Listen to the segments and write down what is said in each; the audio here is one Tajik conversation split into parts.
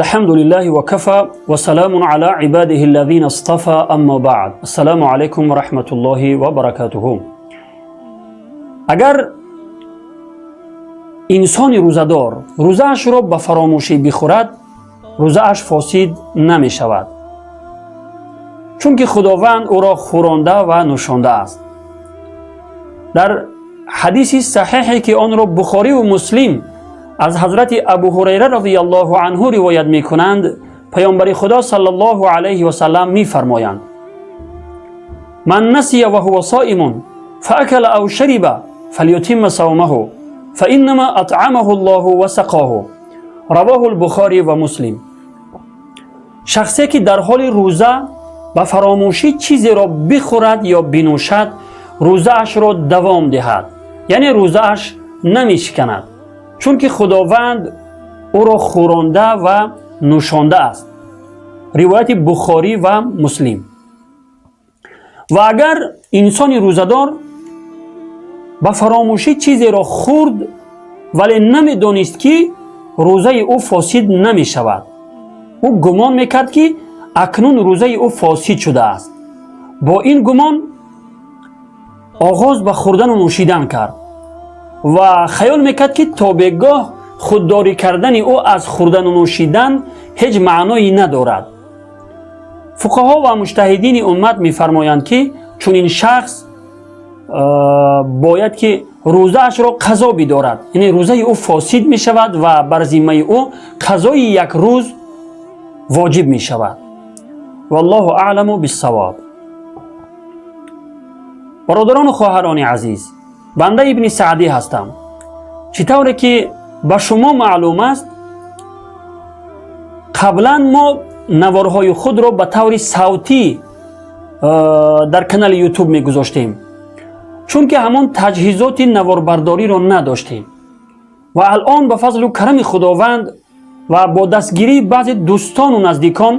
الحمد لله وكفى وسلام على عباده الذين اصطفى، أما بعد، السلام عليكم ورحمة الله وبركاته. Агар инсони рӯзадор рӯзаашро ба фаромӯшӣ бихӯрад, рӯзааш фосид намешавад, чунки Худованд ӯро хӯронда ва нӯшондааст. Дар ҳадиси саҳеҳе, ки онро Бухориву Муслим аз ҳазрати Абу Ҳурайра розияллоҳу анҳу ривоят мекунанд, Паёмбари Худо саллаллоҳу алайҳи васалам мефармоянд: «من نسي وهو صائم فأكل أو شرب فليتم صومه فإنما أطعمه الله وسقاه». رواه البخاري ومسلم. Шахсе ки дар ҳоли рӯза ба фаромӯшӣ чизеро бихӯрад ё бинӯшад, рӯзаашро давом диҳад, яъне рӯзааш намешиканад, чунки Худованд ӯро хӯронда ва нӯшонда аст. Ривояти Бухорӣ ва Муслим. Ва агар инсони рӯзадор ба фаромӯшӣ чизеро хӯрд, вале намедонист, ки рӯзаи ӯ фосид намешавад, ӯ гумон мекард, ки акнун рӯзаи ӯ фосид шудааст, бо ин гумон оғоз ба хӯрдану нӯшидан кард ва хаёл мекард, ки то бегоҳ худдорӣ кардани ӯ аз хӯрдану нӯшидан ҳеҷ маъное надорад, фуқаҳо ва муҷтаҳидини уммат мефармоянд, ки чунин шахс бояд ки рӯзаашро қазо бидорад, яъне рӯзаи ӯ фосид мешавад ва бар зиммаи ӯ қазои як рӯз воҷиб мешавад. Валлоҳу аъламу биссавоб. Бародарону хоҳарони азиз, банда Ибни Саъдӣ ҳастам. Чӣ тавре ки ба шумо маълум аст, қаблан мо наворҳои худро ба таври савтӣ дар канали Ютуб мегузоштем, чунки ҳамон таҷҳизоти наворбардориро надоштем. Ва алъон ба фазлу карами Худованд ва бо дастгирии баъзе дӯстону наздикон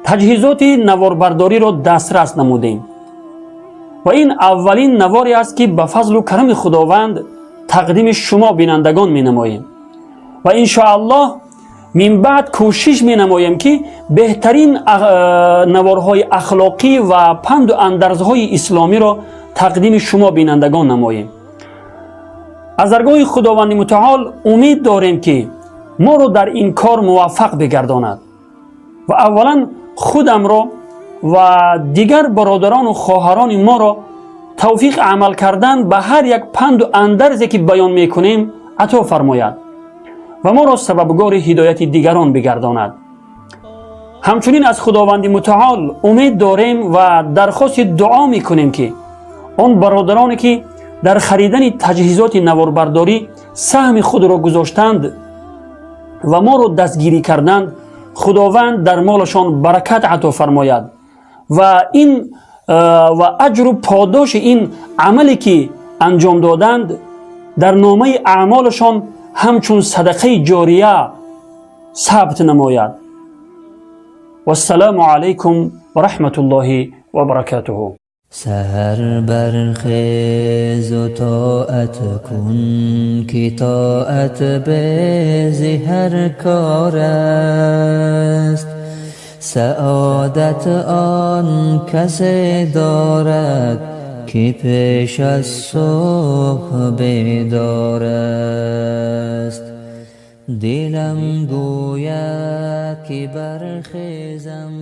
таҷҳизоти наворбардориро дастрас намудем ва ин аввалин наворе аст, ки ба фазлу карами Худованд тақдими шумо бинандагон менамоем. Ва иншоаллоҳ минбаъд кӯшиш менамоем, ки беҳтарин наворҳои ахлоқӣ ва панду андарзҳои исломиро тақдими шумо бинандагон намоем. Аз даргоҳи Худованди Мутаол умед дорем, ки моро дар ин кор муваффақ бигардонад ва аввалан худамро ва дигар бародарону хоҳарони моро тавфиқ амал кардан ба ҳар як панду андарзе, ки баён мекунем, ато фармояд ва моро сабабгори ҳидояти дигарон бигардонад. Ҳамчунин аз Худованди Мутаол умед дорем ва дархости дуо мекунем, ки он бародароне, ки дар харидани таҷҳизоти наворбардорӣ саҳми худро гузоштанд ва моро дастгирӣ карданд, Худованд дар молашон баракат ато фармояд ва ин ва аҷру подоши ин амале, ки анҷом доданд, дар номаи аъмолашон ҳамчун садақаи ҷория сабт намояд. Вассалому алайкум ва раҳматуллоҳи ва баракатуҳу. سحر برخیز و طاعت کن که طاعت به ز هر کار است. سعادت آن کسی دارد که پیش از صبح بیدار است. دلم گوید که برخیزم.